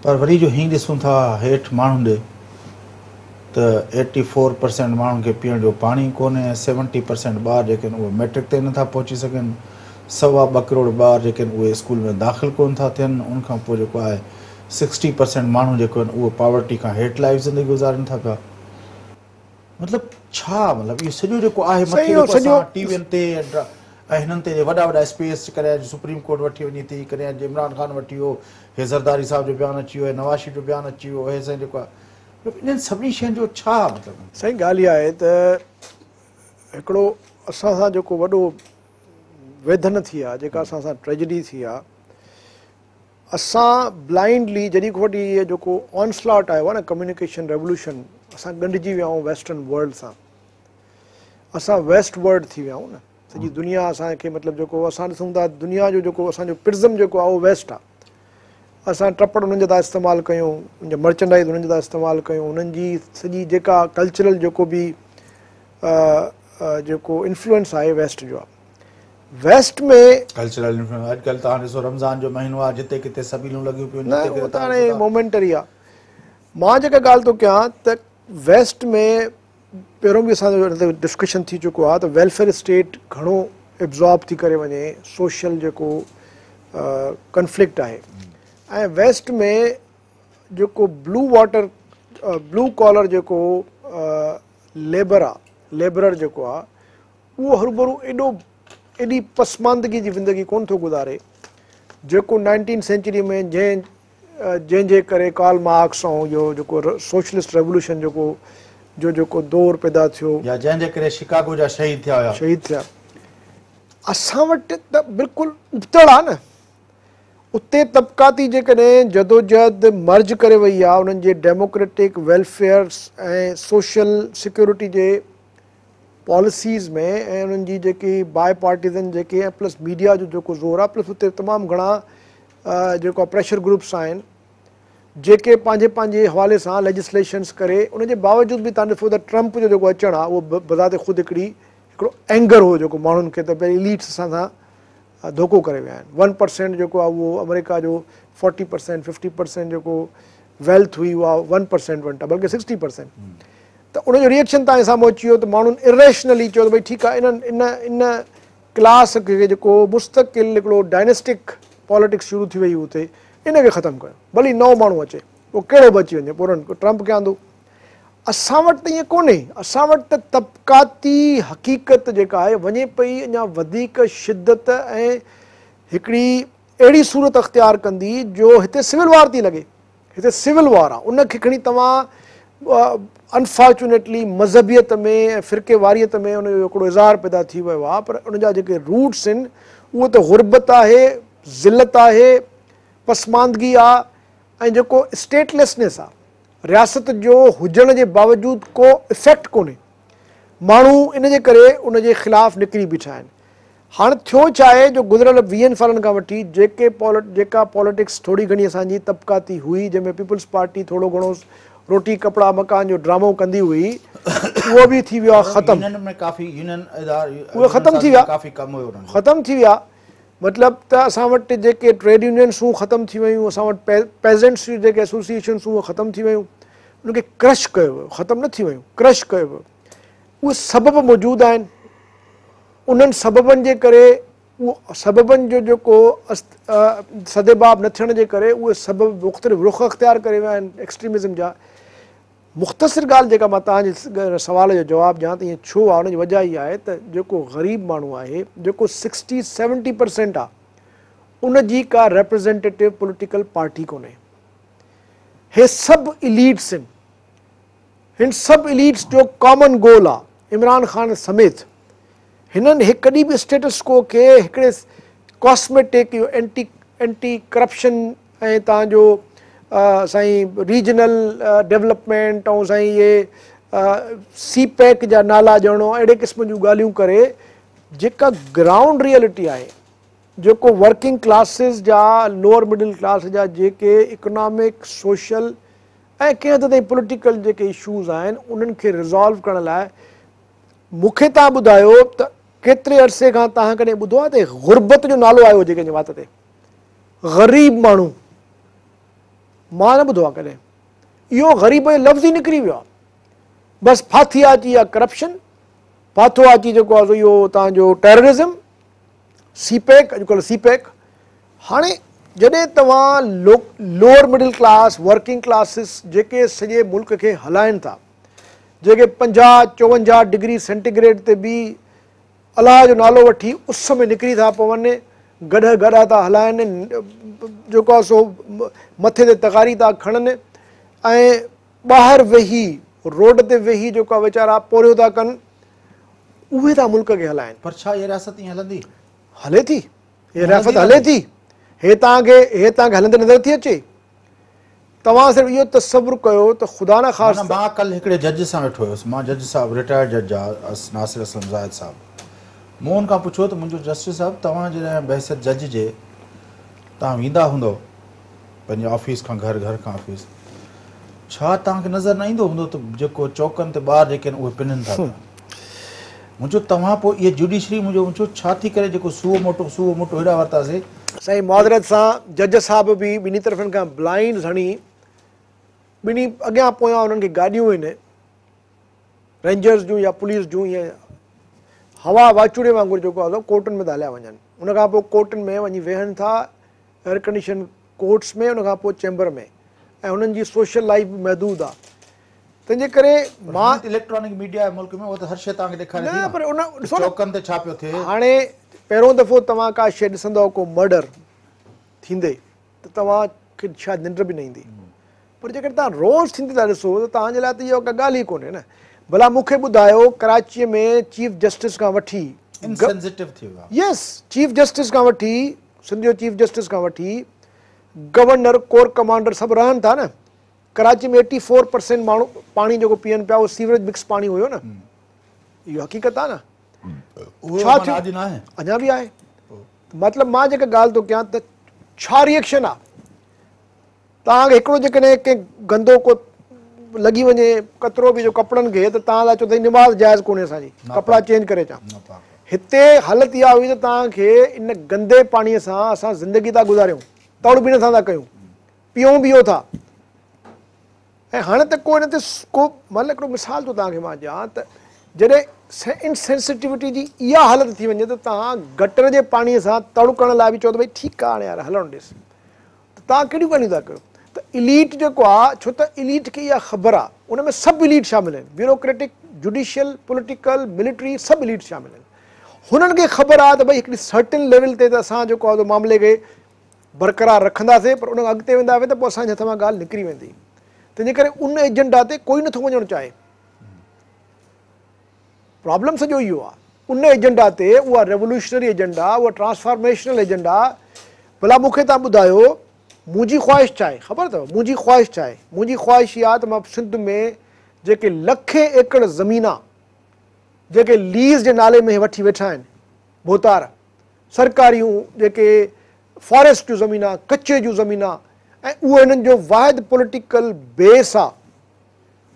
S1: پر وري جو هين ڏسون ٿا هيٺ ماڻهن ڏي ته ايٽي فور پرسينٽ ماڻهن کي پيئڻ جو پاڻي ڪونهي، سيونٽي پرسينٽ ٻار جيڪي آهن اهي ميٽرڪ تائين نٿا پهچي سگهن، 2.25 ڪروڙ ٻار جيڪي آهن اهي اسڪول ۾ داخل ڪونه ٿا ٿين، ان کان پوء جيڪو آهي سڪسٽي پرسينٽ ماڻهو جيڪو آهن اهي پاورٽي کان هيٺ لائيف زندگي گذارين ٿا پيا. مطلب ڇا مطلب اهو سڄو جيڪو آهي مٿي جيڪو اسان ٽي وين تي ۽ هنن تي وڏا وڏا اسپيس ڪڏهن اڄ سپريم ڪورٽ وٺي وڃي ٿي ڪڏهن اڄ عمران خان وٺي ويو هي زرداري صاحب جو بيان اچي ويو هي نواز شريف جو بيان اچي ويو هي سائين جيڪو آهي انهن سڀني شين جو ڇا مطلب؟
S2: سائين ڳالهه اها آهي ته هڪڙو اسان سان جيڪو وڏو ويڌن ٿي آهي جيڪا اسان سان ٽريجڊي ٿي آهي اسان بلائنڊلي جڏهن کان وٺي هي جيڪو آنسلاٽ آيو آهي نه ڪميونيڪيشن ريولوشن اسان ڳنڍجي ويا آهيون ويسٽرن ورلڊ سان اسان ويسٽ ورلڊ ٿي ويا آهيون نه سڄي دنيا اسان کي مطلب جيڪو اسان ڏسون ٿا دنيا جو جيڪو اسان جو پرزم جيڪو آهي اهو ويسٽ آهي اسان ٽپڙ انهن جا ٿا استعمال ڪيون ان جا مرچنڊائز انهن جا ٿا استعمال ڪيون انهن جي سڄي جيڪا ڪلچرل جيڪو به جيڪو انفلوئنس آهي ويسٽ جو آهي ويسٽ ۾.
S1: ڪلچرل انفلوئنس اڄ ڪلهه توهان ڏسو رمضان جو مهينو آهي جتي ڪٿي سبيلون لڳيون پيون
S2: نه اهو ته هاڻي مومينٽري آهي مان جيڪا ڳالهه ٿو ڪيان ته ويسٽ ۾ پهريون به اسان جو ان تي ڊسڪشن ٿي چڪو آهي ته ويلفيئر اسٽيٽ گهڻو ابزارب ٿي ڪري وڃي سوشل جيڪو ڪنفلڪٽ آهي ۽ ويسٽ ۾ جيڪو بلو واٽر بلو ڪالر جيڪو ليبر آ ليبرر جيڪو آ اهو هروڀرو ايڏو ايڏي پسماندگي جي زندگي ڪونه ٿو گذاري جيڪو نائنٽين سينچري ۾ جنهن جنهن جي ڪري ڪارل مارڪس ۽ اهو جيڪو سوشلسٽ ريولوشن جيڪو جو جيڪو دور پيدا ٿيو.
S1: يا جنهن جي ڪري شڪاگو جا شهيد ٿيا هيا.
S2: شهيد ٿيا. اسان وٽ ته بلڪل ابتڙ آ نه. اتي طبقاتي جيڪڏهن جدوجهد مرج ڪري وئي آ انهن جي ڊيموڪريٽڪ ويلفيئر ۽ سوشل سيڪيورٽي جي پاليسيز ۾ ۽ انهن جي جيڪي باء پارٽيزن جيڪي ۽ پلس ميڊيا جو جيڪو زور آ پلس اتي تمام گهڻا جيڪو پريشر گروپس آهن جيڪي پنهنجي پنهنجي حوالي سان ليجسليشنس ڪري ان جي باوجود به توهان ڏسو ته ٽرمپ جو جيڪو اچڻ آ اهو بذات خود هڪڙي هڪڙو اينگر هو جيڪو ماڻهن کي ته ڀئي اليٽس اسان سان ڌوڪو ڪري ويا آهن 1% جيڪو آهي اهو آمريڪا جو 40% 50% جيڪو ويلٿ هئي اها 1% وٽ آهي بلڪه 60% ته ان جو ري ايڪشن توهان جي سامهون اچي ويو ته ماڻهن اريشنلي چيو ته ڀئي ٺيڪ آهي انهن ان ان ڪلاس کي جيڪو مستقل هڪڙو ڊائنسٽڪ پاليٽڪس شروع ٿي وئي اتي، ان کي ختم ڪيو، ڀلي نئون ماڻهو اچي، پوء ڪهڙو به اچي وڃي، پوء انهن ٽرمپ کي آندو. اسان وٽ ته ائين ڪونهي، اسان وٽ ته طبقاتي حقيقت جيڪا آهي وڃي پئي اڃا وڌيڪ شدت ۽ هڪڙي اهڙي صورت اختيار ڪندي جو هتي سول وار ٿي لڳي، هتي سول وار آهي، ان کي کڻي توهان انفارچونيٽلي مذهبيت ۾ ۽ فرقي واريت ۾ ان جو هڪڙو اظهار پيدا ٿي ويو آهي، پر ان جا جيڪي روٽس آهن اهو ته غربت آهي، ذلت آهي، پسماندگي آهي ۽ جيڪو اسٽيٽليسنيس آهي، رياست جو هجڻ جي باوجود ڪو افيڪٽ ڪونهي، ماڻهو ان جي ڪري ان جي خلاف نڪري بيٺا آهن. هاڻ ٿيو ڇا آهي جو گذريل ويهن سالن کان وٺي جيڪي جيڪا پاليٽڪس ٿوري گهڻي اسان جي طبقاتي هئي، جنهن ۾ پيپلز پارٽي ٿورو گهڻو روٽي ڪپڙا مڪان جو ڊرامو ڪندي هئي، اهو به ٿي ويو آهي ختم.
S1: يونين ۾ ڪافي يونين ادارا
S2: اهي ختم ٿي ويا،
S1: ڪافي ڪم هيو انهن جو.
S2: ختم ٿي ويا. مطلب ته اسان وٽ جيڪي ٽريڊ يونينس هيون ختم ٿي ويون، اسان وٽ پيزنٽس جون جيڪي ايسوسيئيشنس هيون اهي ختم ٿي ويون، انهن کي ڪرش ڪيو ويو، ختم نه ٿي ويون، ڪرش ڪيو ويو. اهي سبب موجود آهن، انهن سببن جي ڪري، اهو سببن جو جيڪو سدباب نه ٿيڻ جي ڪري اهي سبب مختلف رخ اختيار ڪري ويا آهن ايڪسٽريمزم جا. مختصر ڳالهه جيڪا مان توهان جي سوال جو جواب ڏيان ته ائين ڇو آهي، ان جي وجه اها آهي ته جيڪو غريب ماڻهو آهي، جيڪو سڪسٽي سيونٽي پرسينٽ آهي، ان جي ڪا ريپريزينٽيٽو پوليٽيڪل پارٽي ڪونهي. هي سڀ اليٽس آهن، هن سڀ اليٽس جو ڪامن گول آهي، عمران خان سميت هنن هڪ ڪڏهن به اسٽيٽس ڪو کي هڪڙي ڪاسميٽڪ اهو اينٽي ڪرپشن ۽ توهان جو سائين ريجنل ڊولپمينٽ ۽ سائين اهي سي پيڪ جا نالا ڏيڻو اهڙي قسم جون ڳالهيون ڪري جيڪا گرائونڊ ريئلٽي آهي، جيڪو ورڪنگ ڪلاسز جا لوئر مڊل ڪلاس جا جيڪي اڪنامڪ سوشل ۽ ڪنهن حد تائين پوليٽيڪل جيڪي اشوز آهن انهن کي ريزالو ڪرڻ لاء مون کي توهان ٻڌايو ته ڪيتري عرصي کان توهان ڪڏهن ٻڌو آهي ته غربت جو نالو آيو هجي ڪنهن جي وات تي؟ غريب ماڻهو مان نه ٻڌو آهي ڪڏهن. اهو غريب جو لفظ ئي نڪري ويو آهي. بس ڦاٿي آ اچي اها ڪرپشن، ڦاٿو آ اچي جيڪو آهي سو اهو توهان جو ٽيررزم، سي پيڪ، اڄڪلهه سي پيڪ. هاڻي جڏهن توهان lower middle class, working classes جيڪي سڄي ملڪ کي هلائن ٿا، جيڪي 50، 54 ڊگري سينٽيگريڊ تي به الله جو نالو وٺي اس ۾ نڪري ٿا پون، گڏهه گڏا ٿا هلائن، جيڪو آهي سو مٿي تي تغاري ٿا کڻن ۽ ٻاهر ويهي روڊ تي ويهي جيڪو آهي ويچارا پورهيو ٿا ڪن، اهي ٿا ملڪ کي هلائن.
S1: پر ڇا اها رياست ائين هلندي؟
S2: هلي ٿي، هي رياست هلي ٿي، هي توهان کي هي توهان کي هلندي نظر ٿي اچي؟ توهان صرف اهو تصور ڪيو ته خدا نه خواست.
S1: معنيٰ مان ڪلهه هڪڙي جج سان ويٺو هيس، مان جج صاحب رٽائرڊ جج آ ناصر اسلم زاهد صاحب، مون ان کان پڇيو ته منهنجو جسٽس صاحب توهان جڏهن بحيثيت جج جي توهان ويندا هوندؤ پنهنجي آفيس کان گهر، گهر کان آفيس، ڇا توهان کي نظر نه ايندو هوندو ته جيڪو چوڪن تي ٻار جيڪي آهن اهي پنن ٿا پيا؟ منهنجو توهان پوء اها جوڊيشري منهنجو منهنجو ڇا ٿي ڪري جيڪو سوئو موٽو سوئو موٽو هيڏا ورتاسي.
S2: سائين معذرت سان جج صاحب به ٻنهي طرفن کان بلائنڊز هڻي ٻنهي اڳيان پويان انهن کي گاڏيون آهن رينجرز جون يا پوليس جون ائين هوا واچوڙي وانگر جيڪو آهي سو ڪورٽن ۾ ٿا هليا وڃن ان کان پوء ڪورٽن ۾ وڃي ويهن ٿا ايئر ڪنڊيشن ڪورٽس ۾ ان کان پوء چيمبر ۾ ۽ هنن جي سوشل لائيف به محدود آ تنهن جي ڪري مان.
S1: اليڪٽرانڪ ميڊيا آهي ملڪ ۾ اها ته هر شيء توهان کي ڏيکاري ٿي
S2: نه پر ان ڏسو نه
S1: چوڪن تي ڇا پيو ٿئي.
S2: هاڻي پهريون دفعو توهان ڪا شيء ڏسندؤ ڪو مرڊر ٿيندي ته توهان کي شايد ننڊ به نه ايندي پر جيڪڏهن توهان روز ٿيندي ٿا ڏسو ته توهان جي لاء ته اها ڪا ڳالهه ئي ڪونهي نه. ڀلا مون کي ٻڌايو ڪراچيء ۾ چيف جسٽس کان وٺي
S1: انسينسٽو ٿي ويو آهي.
S2: يس چيف جسٽس کان وٺي سنڌ جو چيف جسٽس کان وٺي گورنر ڪور ڪمانڊر سڀ رهن ٿا نه. ڪراچي ۾ ايٽي فور پرسينٽ ماڻهو پاڻي جيڪو پيئن پيا اهو سيوريج مڪس پاڻي هيو نه. اهو حقيقت آهي نه.
S1: ڇا ٿيو اڄ ناهي؟
S2: اڃا به آهي. مطلب مان جيڪا ڳالهه ٿو ڪيان ته ڇا ريئيڪشن آهي؟ توهان کي هڪڙو جيڪڏهن ڪنهن گندو ڪو لڳي وڃي قطرو به جو ڪپڙن کي ته توهان لاء چون ٿا نماز جائز ڪونهي اسان جي ڪپڙا چينج ڪري اچان. هتي حالت اها هئي ته توهان کي ان گندي پاڻي سان اسان زندگي ٿا گذاريون، تڙ به نٿا ٿا ڪيون، پيئون به اهو ٿا. ۽ هاڻي ته ڪو ان تي ڪو مطلب هڪڙو مثال ٿو توهان کي مان ڏيان ته جڏهن انسينسٽيوٽي جي اها حالت ٿي وڃي ته توهان گٽر جي پاڻي سان تڙ ڪرڻ لاء به چئو ته ڀئي ٺيڪ آ هاڻي يار هلڻ ڏيس ته توهان ڪهڙيون ڳالهيون ٿا ڪيو ته اليٽ جيڪو آ ڇو ته اليٽ کي اها خبر آ ان ۾ سڀ اليٽ شامل آهن بيوروڪريٽڪ، جوڊيشل، پوليٽيڪل، ملٽري سڀ اليٽ شامل آهن هنن کي خبر آ ته ڀئي هڪڙي سرٽن ليول تي ته اسان جيڪو آ سو معاملي کي برقرار رکنداسين پر ان کان اڳتي وينداسين ته پوء اسان جي هٿ مان ڳالهه نڪري ويندي تنهنجي ڪري ان ايجنڊا تي ڪوئي نٿو وڃڻ چاهي. پرابلم سڄو اهو آ ان ايجنڊا تي اها ريولوشنري ايجنڊا اها ٽرانسفارميشنل ايجنڊا ڀلا مون کي توهان ٻڌايو منهنجي خواهش ڇا آهي خبر اٿو منهنجي خواهش ڇا آهي منهنجي خواهش اها آ ته مان سنڌ ۾ جيڪي لکين ايڪڙ زمينا جيڪي ليز جي نالي ۾ وٺي ويٺا آهن ڀوتار سرڪاريون جيڪي فاريسٽ جون زمينا ڪچي جون زمينا ۽ اهو هنن جو واحد پوليٽيڪل بيس آ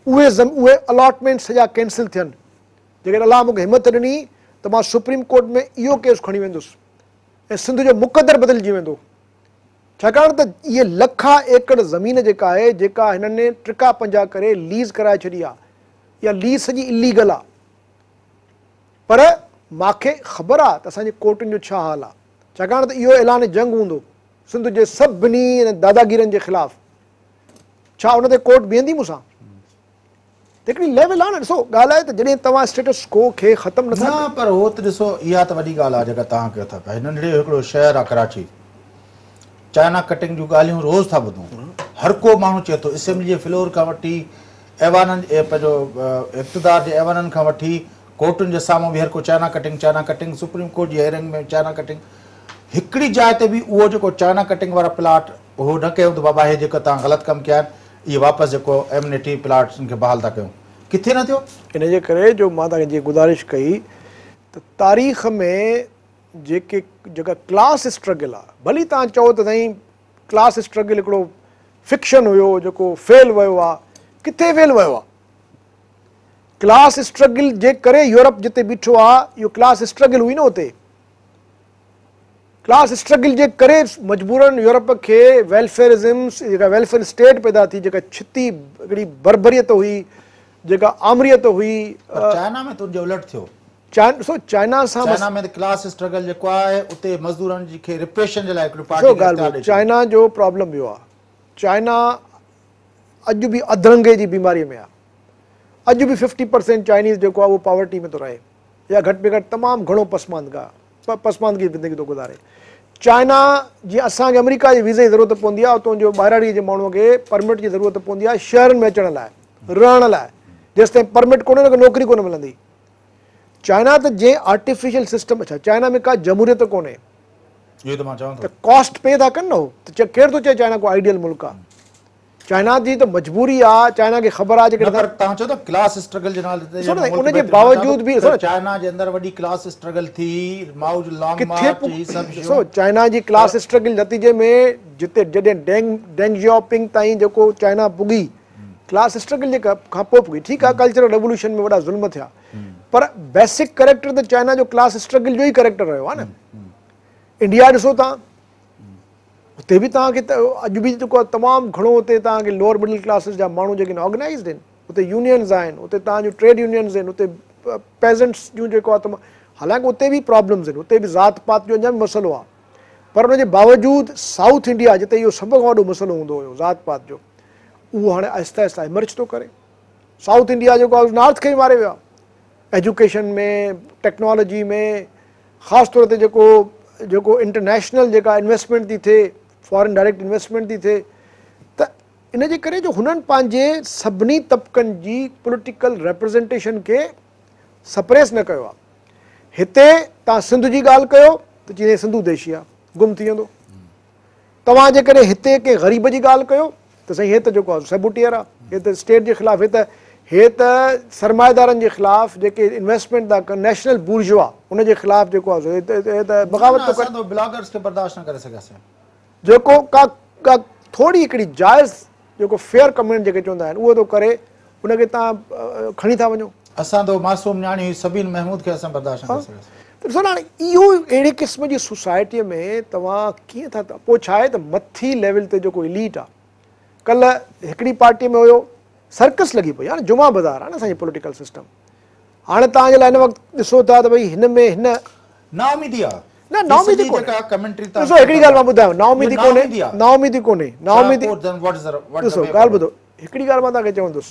S2: اهي اهي الاٽمينٽس سڄا ڪينسل ٿين. جيڪڏهن الله مون کي همت ڏني ته مان سپريم ڪورٽ ۾ اهو ڪيس کڻي ويندس ۽ سنڌ جو مقدر بدلجي ويندو. ڇاڪاڻ ته اهي لکا ايڪڙ زمين جيڪا آهي جيڪا هنن ٽڪا پنجا ڪري ليز ڪرائي ڇڏي آهي اها ليز سڄي اليگل آهي. پر ماکي خبر آهي ته اسان جي ڪورٽن جو ڇا حال آهي. ڇاڪاڻ ته اهو اعلان جنگ هوندو سنڌ جي سڀني داداگيرن جي خلاف. ڇا ان تي ڪورٽ بيهندي مون سان؟ ته هڪڙي ليول آهي نه ڏسو ڳالهه آهي ته جڏهن توهان اسٽيٽس ڪو کي ختم نٿا
S1: نه پر هو ته ڏسو اها ته وڏي ڳالهه آهي جيڪا توهان ڪيو ٿا پيا هي ننڍڙي هڪڙو شهر آهي ڪراچي چائنا ڪٽنگ جون ڳالهيون روز ٿا ٻڌون هر ڪو ماڻهو چئي ٿو اسيمبلي جي فلور کان وٺي ايوانن پنهنجو اقتدار جي ايوانن کان وٺي ڪورٽن جي سامهون به هر ڪو China cutting China cutting supreme court جي هيئرنگ ۾ چائنا ڪٽنگ هڪڙي جاء تي به اهو جيڪو چائنا ڪٽنگ وارا پلاٽ اهو نه ڪيو ته بابا هي جيڪو توهان غلط ڪم ڪيا آهن اهي واپس جيڪو ايمنٽي پلاٽس کي بحال ٿا ڪيون ڪٿي نه ٿيو.
S2: ان جي ڪري جو مان توهان کي جيئن گذارش ڪئي ته تاريخ ۾ جيڪي جيڪا ڪلاس اسٽرگل آ ڀلي توهان چئو ته سائين ڪلاس اسٽرگل هڪڙو فڪشن هيو جيڪو فيل ويو آ ڪٿي فيل ويو آ ڪلاس اسٽرگل جي ڪري يورپ جتي بيٺو آ اهو ڪلاس اسٽرگل هئي نه اتي ڪلاس اسٽرگل جي ڪري مجبورن يورپ کي ويلفيئرزم جيڪا ويلفيئر اسٽيٽ پيدا ٿي جيڪا ڇتي هڪڙي بربريت هئي جيڪا آمريت هئي.
S1: پر چائنا ۾ ته ان جي الٽ ٿيو.
S2: ڏسو چائنا سان
S1: چائنا ۾ ته ڪلاس اسٽرگل جيڪو آهي اتي مزدورن جي کي رپريشن جي لاء هڪڙي پارٽي
S2: کي اختيار ڏئي ڇڏيو. چائنا جو پرابلم ٻيو آهي چائنا اڄ به اڌرنگي جي بيماري ۾ آهي اڄ به ففٽي پرسينٽ چائنيز جيڪو آهي اهو پاورٽي ۾ ٿو رهي يا گهٽ ۾ گهٽ تمام گهڻو پسماندگا پسماندگي زندگي ٿو گذاري. چائنا جيئن اسان کي آمريڪا جي ويزا جي ضرورت پوندي آهي اتان جو ٻاهراڙي جي ماڻهو کي پرمٽ جي ضرورت پوندي آهي شهرن ۾ اچڻ لاء رهڻ لاء جيستائين پرمٽ ڪونهي ان کي نوڪري ڪونه ملندي. چائنا ته جنهن آرٽيفيشل سسٽم اڇا چائنا ۾ ڪا جمهوريت ڪونهي
S1: اهو ته مان چوان ٿو.
S2: ته ڪاسٽ پي ٿا ڪن نه هو ته ڪير ٿو چئي چائنا ڪو آئيڊيل ملڪ آهي. چائنا جي ته مجبوري آ، چائنا کي خبر آ
S1: جيڪڏهن نه پر توهان چئو ٿا ڪلاس اسٽرگل جي نالي تي
S2: ڏسو نه ان جي باوجود به
S1: ڏسو نه چائنا جي اندر وڏي ڪلاس اسٽرگل ٿي مائو جو لانگ مارچ هي سڀ
S2: شيون ڏسو چائنا جي ڪلاس اسٽرگل نتيجي ۾ جتي جڏهن ڊينگ ڊينگ شيائوپنگ تائين جيڪو چائنا پڳي ڪلاس اسٽرگل جي کان پوء پڳي ٺيڪ آ ڪلچرل ريولوشن ۾ وڏا ظلم ٿيا پر بيسڪ ڪريڪٽر ته چائنا جو ڪلاس اسٽرگل جو ئي ڪريڪٽر رهيو آ نه انڊيا ڏسو توهان اتي به توهان کي اڄ به جيڪو آهي تمام گهڻو اتي توهان کي لوئر مڊل ڪلاسز جا ماڻهو جيڪي آهن آرگنائيزڊ آهن اتي يونينز آهن اتي توهان جون ٽريڊ يونينز آهن اتي پيزنٽس جون جيڪو آهي تمام حالانڪه اتي به پرابلمز آهن اتي به ذات پات جو اڃا به مسئلو آهي پر ان جي باوجود سائوٿ انڊيا جتي اهو سڀ کان وڏو مسئلو هوندو هيو ذات پات جو اهو هاڻي آهستي آهستي ايمرج ٿو ڪري سائوٿ انڊيا جيڪو آهي نارٿ کي به ماري ويو آهي ايجوڪيشن ۾ ٽيڪنالاجي ۾ خاص طور تي جيڪو جيڪو انٽرنيشنل جيڪا انويسٽمينٽ ٿي ٿئي فارن ڊائريڪٽ انويسٽمينٽ ٿي ٿئي ته ان جي ڪري جو هنن پنهنجي سڀني طبقن جي پوليٽيڪل ريپريزنٽيشن کي سپريس نه ڪيو آهي هتي توهان سنڌ جي ڳالهه ڪيو ته چيندي سنڌو ديشي آهي گم ٿي ويندو توهان جيڪڏهن هتي ڪنهن غريب جي ڳالهه ڪيو ته سائين هي ته جيڪو آهي سيبوٽيئر آهي، هي ته اسٽيٽ جي خلاف، هي ته هي ته سرمائيدارن جي خلاف جيڪي انويسٽمينٽ ٿا ڪن نيشنل بورجوا ان جي خلاف جيڪو آهي سو هي ته هي ته بغاوت ٿو
S1: ڪري. اسان ته بلاگرز کي برداشت نه ڪري سگهياسين.
S2: جيڪو ڪا ڪا ٿوري هڪڙي جائز جيڪو فيئر ڪمينٽ جيڪي چوندا آهن اهو ٿو ڪري ان کي توهان کڻي ٿا وڃو.
S1: اسان ته معصوم نياڻي هئي سبين محمود کي اسان برداشت نه ڪري سگهياسين.
S2: ته ڏسو نه هاڻي اهو اهڙي قسم جي سوسائٽيء ۾ توهان ڪيئن ٿا پوء ڇا آهي ته مٿي ليول تي جيڪو اليٽ آهي ڪلهه هڪڙي پارٽيء ۾ هيو سرڪس لڳي پئي آهي نه جمعه بازار آهي نه اسان جي پوليٽيڪل سسٽم. هاڻي توهان جي لاء هن وقت ڏسو ٿا ته ڀئي هن ۾ هن
S1: نااميدي آ.
S2: نه نااميدي ڪونهي. ڏسو هڪڙي ڳالهه مان ٻڌايان نااميدي ڪونهي نااميدي ڪونهي نااميدي ڏسو ڳالهه ٻڌو هڪڙي ڳالهه مان توهان کي چوندس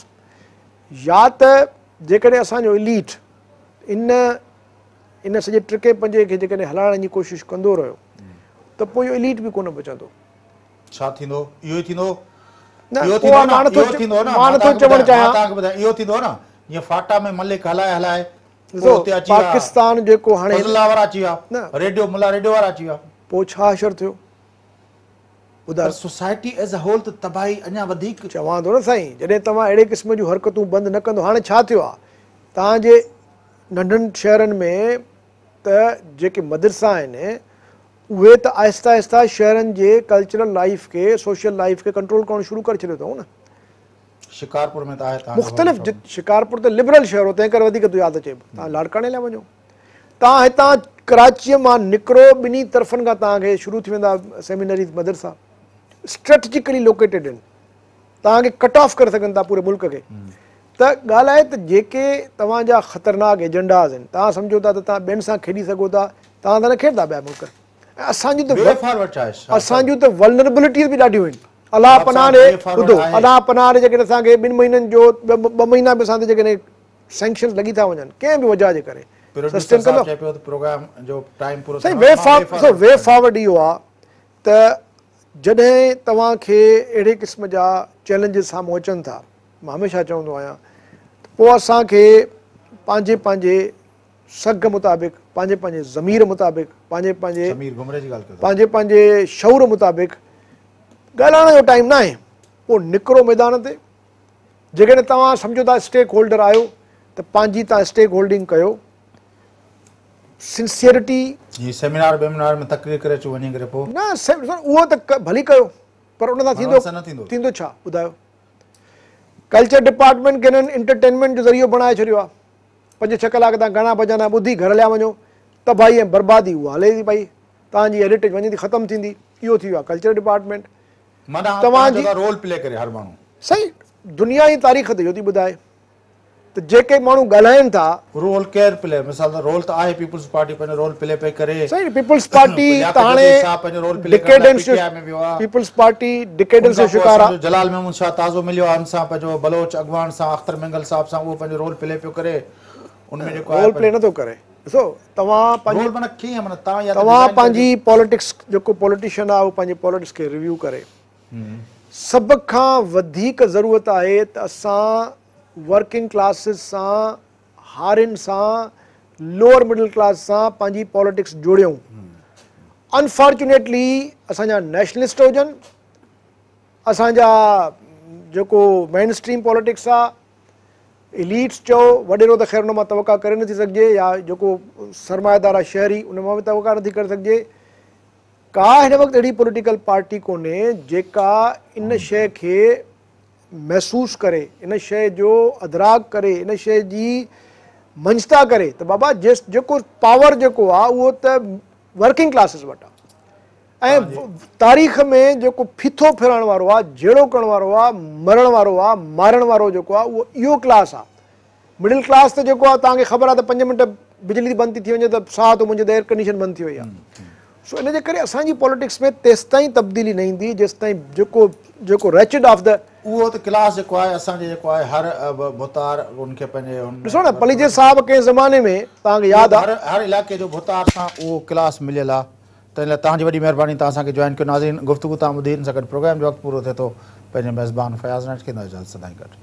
S2: يا ته جيڪڏهن اسان جو اليٽ ان ان سڄي ٽڪي پنجي کي جيڪڏهن هلائڻ جي ڪوشش ڪندو رهيو ته پوء اهو اليٽ به ڪونه بچندو.
S1: ڇا ٿيندو؟ اهو ئي ٿيندو.
S2: نه پوء مان نٿو مان نٿو چوڻ چاهيان.
S1: مان توهان کي ٻڌايان اهو ٿيندو نه جيئن فاٽا ۾ ملڪ هلائي هلائي پوء اتي اچي ويا
S2: پاڪستان جيڪو هاڻي
S1: فضل الله وارا اچي ويا ريڊيو ملا ريڊيو وارا اچي ويا.
S2: پوء ڇا حشر ٿيو؟
S1: ٻڌايو. پر سوسائٽي ايز ا هول ته تباهي اڃا وڌيڪ.
S2: چوان ٿو نه سائين جڏهن توهان اهڙي قسم جون حرڪتون بند نه ڪندو هاڻي ڇا ٿيو آهي توهان جي ننڍن شهرن ۾ ته جيڪي مدرسا آهن اهي ته آهسته آهسته شهرن جي ڪلچرل لائيف کي سوشل لائيف کي ڪنٽرول ڪرڻ شروع ڪري ڇڏيو اٿئون نه.
S1: شڪارپور ۾ ته آهي توهان جو
S2: مختلف شڪارپور ته لبرل شهر هو تنهن ڪري وڌيڪ ٿو ياد اچي توهان لاڙڪاڻي هليا وڃو توهان هتان ڪراچيء مان نڪرو ٻنهي طرفن کان توهان کي شروع ٿي ويندا سيمينريز مدرسا اسٽريٽجيڪلي لوڪيٽيڊ آهن توهان کي ڪٽ آف ڪري سگهن ٿا پوري ملڪ کي ته ڳالهه آهي ته جيڪي توهان جا خطرناڪ ايجنڊاز آهن توهان سمجهو ٿا ته توهان ٻين سان کيڏي سگهو ٿا توهان سان نه کيڏندا ٻيا ملڪ ۽ اسان جون ته اسان جون ته ولنربلٽيز به ڏاڍيون آهن الله پناهه ڏي ٻڌو الله پناهه ڏي جيڪڏهن اسان کي ٻن مهينن جو ٻه مهينا به اسان تي جيڪڏهن سينڪشنز لڳي ٿا وڃن ڪنهن به وجهه جي ڪري
S1: سسٽين ڪندو چئي پيو ته پروگرام جو ٽائيم پورو
S2: سائين وي فار وي فارورڊ اهو آ ته جڏهن توهان کي اهڙي قسم جا چئلينجز سامهون اچن ٿا مان هميشه چوندو آهيان ته پوء اسان کي پنهنجي پنهنجي سگهه مطابق پنهنجي پنهنجي ضمير مطابق پنهنجي پنهنجي
S1: ضمير گهمري جي ڳالهه ڪيو ٿا.
S2: پنهنجي پنهنجي شعور مطابق ڳالهائڻ جو ٽائيم ناهي پوء نڪرو ميدان تي جيڪڏهن توهان سمجهو ٿا اسٽيڪ هولڊر آهيو ته پنهنجي توهان اسٽيڪ هولڊنگ ڪيو سنسيئرٽي.
S1: هي سيمينار بيمينار ۾ تقرير ڪري اچو وڃي ڪري پوء.
S2: نه اهو ته ڀلي ڪيو پر ان سان ٿيندو ٿيندو ڇا ٻڌايو ڪلچر ڊپارٽمينٽ کي هنن انٽرٽينمينٽ جو ذريعو بڻائي ڇڏيو آهي پنج ڇهه ڪلاڪ توهان گانا بجانا ٻڌي گهر هليا وڃو تباهي ۽ بربادي اها هلي ٿي پئي توهان جي هيريٽيج وڃي ٿي ختم ٿيندي اهو ٿي ويو آهي ڪلچر ڊپارٽمينٽ
S1: معنيٰ توهان جو رول پلي ڪري هر ماڻهو.
S2: سائين دنيا جي تاريخ ته اهو ٿي ٻڌائي ته جيڪي ماڻهو ڳالهائين ٿا.
S1: رول ڪير پلي مثال ته رول ته آهي پيپلز پارٽي پنهنجو رول پلي پئي ڪري.
S2: سائين پيپلز پارٽي ته هاڻي
S1: ڊڪيڊنس جو
S2: پيپلز پارٽي ڊڪيڊنس جو شڪار آ.
S1: جلال محمود شاهه تازو مليو آ ان سان پنهنجو بلوچ اڳواڻ سان اختر مينگل صاحب سان اهو پنهنجو رول پلي پيو ڪري ان ۾ جيڪو آهي
S2: رول پلي نٿو ڪري ڏسو توهان
S1: پنهنجي رول معنيٰ ڪيئن معنيٰ توهان يا
S2: توهان پنهنجي پاليٽڪس جيڪو پاليٽيشن آ اهو پنهنجي پاليٽڪس کي ريويو ڪري سڀ کان وڌيڪ ضرورت آهي ته اسان ورڪنگ ڪلاسز سان هارين سان لوئر مڊل ڪلاس سان پنهنجي پاليٽڪس جوڙيون انفارچونيٽلي اسان جا نيشنلسٽ هجن اسان جا جيڪو مين اسٽريم پاليٽڪس آ اليٽس چئو وڏيرو ته خير ان مان توقع ڪري نٿي سگهجي يا جيڪو سرمائيدار آ شهري ان مان به توقع نٿي ڪري سگهجي ڪا هن وقت اهڙي پوليٽيڪل پارٽي ڪونهي جيڪا ان شيء کي محسوس ڪري، ان شيء جو ادراڪ ڪري، ان شيء جي مڃتا ڪري ته بابا جيس جيڪو پاور جيڪو آ اهو ته ورڪنگ ڪلاسز وٽ آ ۽ تاريخ ۾ جيڪو ڦيٿو ڦيرائڻ وارو آ، جهيڙو ڪرڻ وارو آ، مرڻ وارو آ، مارڻ وارو جيڪو آ اهو اهو ڪلاس آ. مڊل ڪلاس ته جيڪو آهي توهان کي خبر آهي ته پنج منٽ بجلي بند ٿي ٿي وڃي ته ساهه ٿو منجهي ته ايئر ڪنڊيشن بند ٿي وئي آهي سو ان جي ڪري اسان جي پاليٽڪس ۾ تيستائين تبديلي نه ايندي جيستائين جيڪو جيڪو ريچڊ آف the
S1: اهو ته ڪلاس جيڪو آهي اسان جي جيڪو آهي هر ڀوتار ان کي پنهنجي ان
S2: ڏسو نه پليجي صاحب ڪنهن زماني ۾ توهان کي ياد آهي
S1: هر علائقي جو ڀوتار سان اهو ڪلاس مليل آهي تنهن لاء توهان جي وڏي مهرباني توهان اسان کي جوائن ڪيو ناظرين گفتگو توهان ٻڌي ان سان گڏ پروگرام جو وقت پورو ٿئي ٿو پنهنجي ميزبان فياض نائچ کي ڏيو اجازت سدائين گڏ.